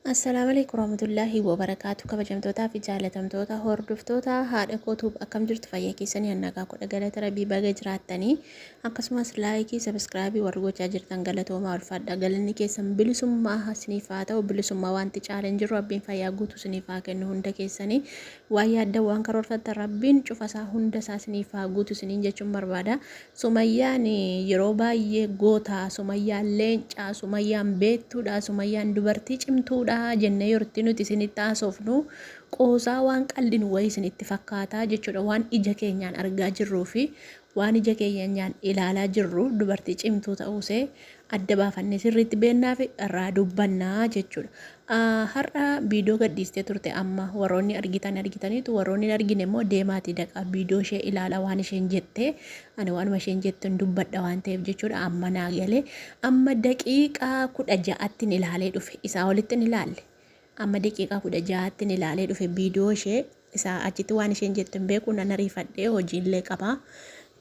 Assalaamu alaikum warahmatullaahi wabarakaatu kabajamtootaa fi jaalatamtoota hordoftoota haadha kootuub akkam jirtu fayyaa keessanii annagaa kudha galata rabbii baga jiraattanii akkasumas laayikii sabiskiraabii warri gochaa jirtan galatoomaa ulfaadha galanni keessan bilisummaa isiniif haa ta'u bilisummaa wanti caala hin jiru rabbiin fayyaa guutuu isiniif haa kennu hunda keessanii waan yaaddan waan karoorfattan rabbiin cufasaa hunda isaa isiniif haa guutu isiniin jechuun barbaada Sumayyaan yeroo baay'ee goota, Sumayyaan leenca, Sumayyaan beektuudha, Sumayyaan dubartii cimtuudha jennee yerootti nuti isinitti haasofnu qoosaa waan qaldinu wayii isinitti fakkaata jechuudha. Waan ija keenyaan argaa jirruu fi waan ija keenyaan ilaalaa jirru dubartii cimtuu ta'uusee adda baafannee sirriitti beennaa fi irraa dubbannaa jechuudha. Har'a viidiyoo gadhiistee turte amma warroonni argitan argitaniitu warroonni hin argine immoo deemaatii dhaqaa viidiyoo ishee ilaala waan isheen jette ani waanuma isheen jettu hin dubbadha waan ta'eef jechuudha amma naa galee amma daqiiqaa 16tti ilaalee dhufe isaa olitti hin ilaalle amma daqiiqaa 16tti ilaalee dhufe viidiyoo ishee isaa achitti waan isheen jettu hin beeku nan ariifadhee hojiillee qaba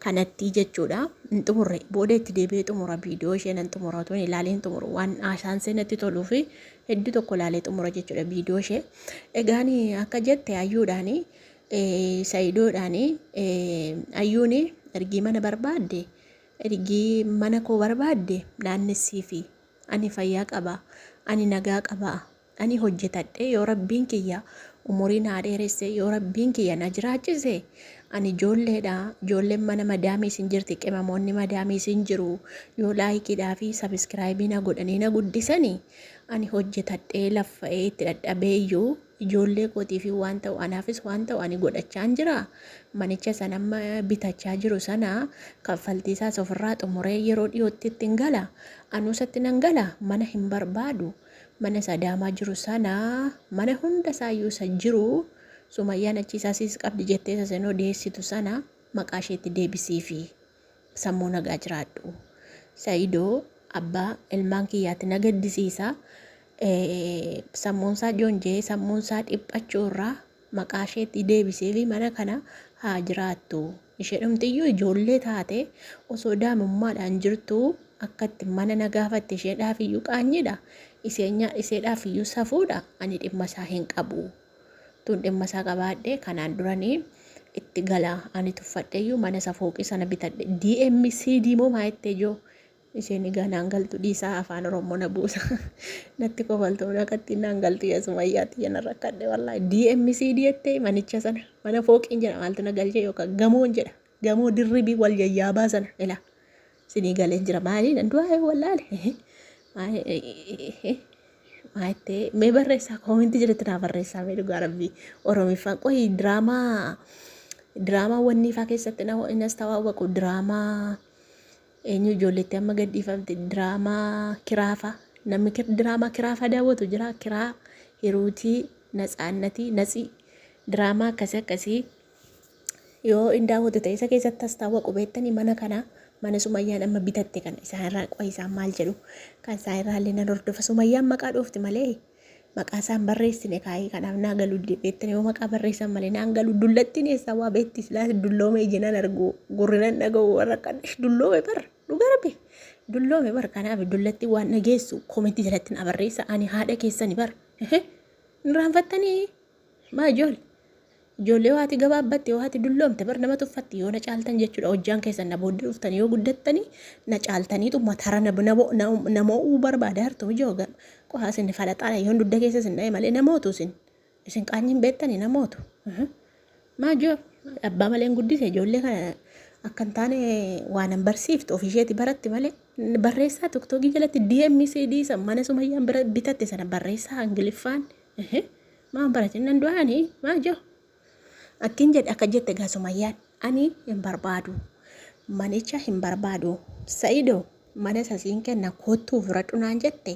kanatti jechuudha hin xumurre booda itti deebi'ee xumura viidiyoo ishee nan xumura otoo hin ilaaliin xumuru waan haasaan ishee natti toluu fi hedduu tokko ilaalee xumura jechuudha viidiyoo ishee egaan akka jette ayyuudhaan sayidoodhaan ayyuun ergii mana barbaadde ergii mana koo barbaadde naannessiifi ani fayyaa qaba ani nagaa qaba Ani hojjetadhee yoo Rabbiin kiyya umurii naa dheeresse, yoo Rabbiin kiyya na jiraachise, ani ijoolleedha, ijoolleen mana madaamiis hin jirti, qimamoonni madaamiis hin jiru, yoo laayikiidhaa fi sabiskiraayibii na godhanii na guddisani, ani hojjetadhee laffa'ee itti dhadhabee iyyuu ijoollee kootiif waan ta'u anaafis waan ta'u ani godhachaan jira. Manicha sana amma bitachaa jiru sana kaffaltii isaas ofirraa xumuree yeroo dhiyootti ittiin gala. Anuu isatti nan gala, mana hin barbaadu. Mana isa Adaamaa jiru sana mana hunda isaayyuu isa jiru Sumayyaan achi isaa siis qabdi jettee isa isin odeessitu sana maqaa isheetti deebisiifi sammuu nagaa jiraadhu. Sa'idoo abbaa ilmaan kiyyaatti na gaddisiisa. Sammuun isaa joonjee sammuun isaa dhiphachuu irraa maqaa isheetti deebiseefi mana kana haa jiraattu. Isheedhumtiyyuu ijoollee taate osoo daa'imummaadhaan jirtuu akka itti mana na gaafatte isheedhaafiyyuu qaanyiidha. Iseedhaafiyyuu safuudha. Ani dhimma isaa hin qabu. Tun dhimma isaa qabaadhe kanaan duranii itti gala. Ani tuffadheyyuu mana isa fooqii sana bitadhe. DMCD moo maa jettee ijoo? Isheen egaa naan galtu dhiisaa afaan Oromoo na buusa. Natti kofaltu akkatti naan galtu yaa Sumayyaa tiyya nan rakkadhe wallaahi. DMCD jettee manicha sana mana fooqiin jedha maaltu na galchee yookaan gamoon jedha gamoo dirribii wal yayyaabaa sana ila sinii galeen jira maali nan du'aa wallaale. Maa jettee mee barreessaa koomentii jalatti naa barreessaa mee dhugaa rabbii Oromiffaan qoyi diraamaa diraamaa wanniifaa keessatti na inas tawaawwaqu diraamaa Eenyu ijoolleetti amma gadhiifamte diraamaa kiraafa namni diraamaa kiraafa daawwatu jira kiraa hiruutii natsaannatii natsii diraamaa akkasii akkasii yoo in daawwatu ta'e isa keessatti as taawwaqu beektanii mana kana mana sumayyaan amma bitatte kana isaan irraa qo'a isaan maal jedhu kan isaan irraa illee nan hordofa sumayyaan maqaa dhoofti malee Maqaa isaan barreessine kaayee kanaaf naa galu dide beektani yoo maqaa barreessan malee naan galu dullattiin eessaa waa beekti silaa dulloome iji nan argu gurri nan dhaga'u warra kan dulloome bar dhugaa rabbi dulloome bar kanaaf dullattiin waan dhageessu komentii jalatti na barreessa ani haadha keessani bar hin raanfattanii maa ijoole Ijoollee yoo haati gabaabbatte yoo haati dulloomte bar nama tuffatti yoo na caaltan jechuudha hojjaan keessan na booddee dhuftanii yoo guddattanii na caaltaniitu matara na na na mo'uu barbaada hartu ijoo qohaa isin falaxaadha yoon dugda keessa isin dha'e malee na mootu isin isin qaanyiin beektanii na mootu. Maa ijoo abbaa malee hin guddise ijoollee kana akka hin taane waan hin barsiiftu ofii isheeti baratti malee barreessaa tiktookii jalatti DMCD san mana sumayyaan bira bitatte sana barreessaa Ingiliffaan. Maan baratin nan du'aani maa joo. Akkin jedhe akka jette gaa sumayyaan ani hin barbaadu. Manicha hin barbaadu. Sa'ido mana isa siin kenna kottuu furadhu naan jette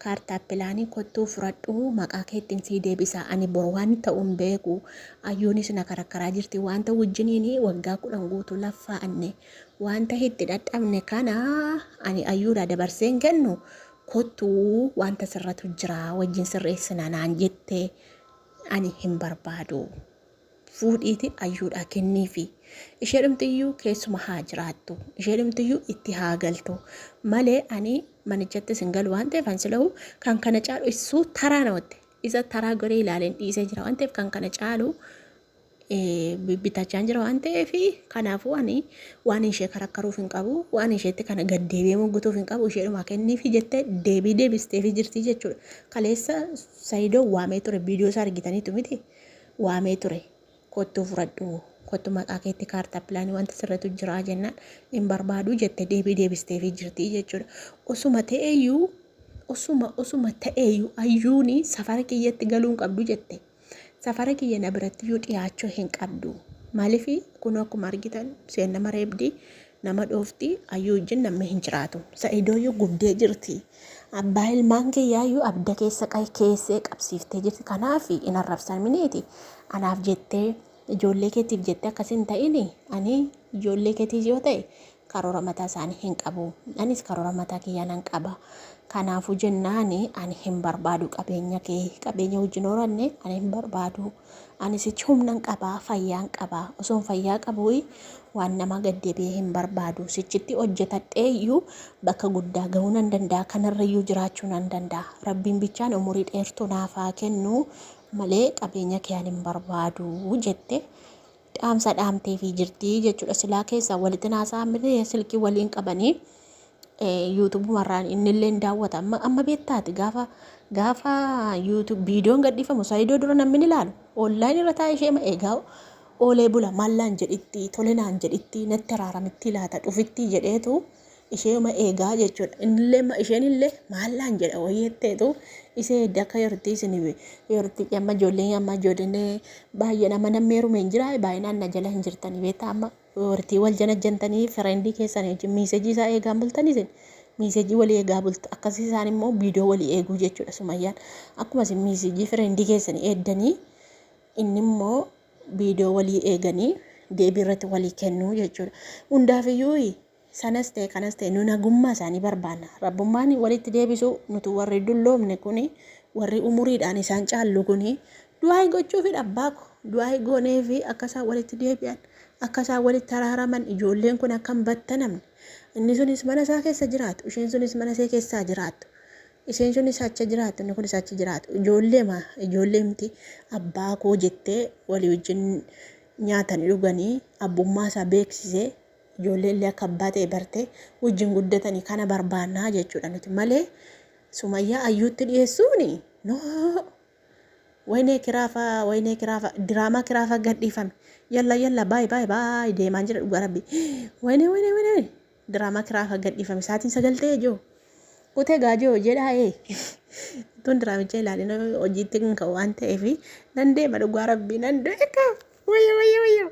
kaartaa pilaanii kottuu furadhu maqaa keettiin sii deebisa ani bor waan ta'u hin beeku ayyuunis na karakkaraa jirti wanta wajjiniin waggaa 10 guutuu laffaa'anne wanta itti dhadhabne kana ani ayyuudhaa dabarsee hin kennu Kottu wanta sirratu jira wajjin sirreessina naan jette ani hin barbaadu. Fuudhiiti ayyuudhaa kenniifi. Isheedhumti iyyuu keessuma haa jiraattu. Isheedhumti iyyuu itti haa galtu. Malee ani Manichattis hin galu waan ta'eef an silahu kan kana caalu isuu taraa na watte. Isa taraa godhee ilaaleen dhiisee jira waan ta'eef kan kana caalu bitachaan jira waan ta'eef kanaafuu ani waan ishee karakkaruuf hin qabu waan isheetti kana gad deebi'ee muggutuuf hin qabu isheedhumaa kenniifi jettee deebii deebisteefi jirti jechuudha. Kaleessa Sayidoo waamee ture viidiyoo isaa argitaniitu miti waamee ture kottuu fudhadhu kottu maqaa keetti kaartaa pilaanii wanta sirratu jira jennaan hin barbaadu jette deebii deebisteefi jirti jechuudha. Osuma ta'eyyuu osuma osuma ta'eyyuu ayyuuni safara kiyyatti galuu hin qabdu jette. Safara kiyya na birattiyyuu dhiyaachuu hin qabdu. Maaliif kun akkuma argitan seen nama reebdi, nama dhoofti, ayyuu wajjin namni hin jiraatu. Sa'idooyyuu gubdee jirti. Abbaa ilmaan kiyyaayyuu abda keessa keessee qabsiiftee jirti. Kanaaf hin arrabsaminiiti. Anaaf jettee ijoollee keetiif jettee akkas hin ta'ini. Ani ijoollee keetiif yoo ta'e karoora mataa isaanii hin qabu. Anis karoora mataa kiyyaa nan qaba. Kanaafuu jennaani ani hin barbaadu qabeenya kee qabeenya wajjin horanne ani hin barbaadu. Ani sichi humnan qaba fayyaan qaba. Osoon fayyaa qabuu waan namaa gad deebi'ee hin barbaadu. Sichitti hojjetadhee iyyuu bakka guddaa gahuu nan danda'a. Kanarra iyyuu jiraachuu nan danda'a. Rabbiin bichaan umurii dheertuu naaf haa kennu malee qabeenya kee ani hin barbaadu jette. Dhaamsa dhaamteefii jirti jechuudha. Silaa keessaa walitti haasa'an miti silkii waliin qabanii yuutubumarraan innillee hin daawwata. Amma amma beektaati gaafa gaafa yuutub viidiyoon gadhiifamu saayidoo dura namni ni ilaalu. Onlaayin irra taa'ee ishee eegaa oolee bula maallaan jedhitti tolenaan jedhitti natti araaramitti laata dhufitti jedheetu isheema eegaa jechuudha. Innillee isheenillee maallaan jedha wayyeetteetu isee edda akka yortii isin yortii amma ijoolleen amma ijoolleen baay'een amma namni heerume hin jira baay'inaan na jala hin jirtanii beektaa amma yortii wal janajjantanii firendii keessan wajjin miisejii isaa eegaan bultanii isin miisejii walii eegaa bultu akkasii isaan immoo viidiyoo walii eeguu jechuudha sumayyaan akkuma isin miisejii firendii keessanii eeddanii inni immoo viidiyoo walii eeganii deebii irratti walii kennuu jechuudha. Hundaafiyyuu Sanas ta'e kanas ta'e nu nagummaa isaanii barbaanna. Rabbummaan walitti deebisuu nuti warri dulloomne kuni warri umuriidhaan isaan caallu kuni du'aayi gochuufidha abbaa ko. Du'aayi gooneefi akka isaan walitti deebi'an akka isaan walitti araaraman ijoolleen kun akka hin battanamne inni sunis mana isaa keessa jiraatu isheen sunis mana ishee keessaa jiraattu. Isheen sunis achi jiraattu inni kunis achi jiraatu. Ijoolleema ijoolleemti abbaa koo jettee walii wajjin nyaatanii dhuganii abbummaa isaa beeksisee ijoollee illee akka abbaa ta'e bartee wajjin guddatanii kana barbaannaa jechuudha nuti malee sumayyaa ayyuutti dhiyeessuuni noo waynee kiraafa waynee kiraafa diraamaa kiraafa gadhiifame yalla yalla baay baay baay deemaan jira dhugaa rabbi waynee waynee waynee diraamaa kiraafa gadhiifame saatiin sagal ta'e joo kutee gaajoo jedhaa ee tun diraamicha ilaalin hojiitti hin ka'u waan ta'eef nan deema dhugaa rabbi nan deema wayyo wayyo wayyo.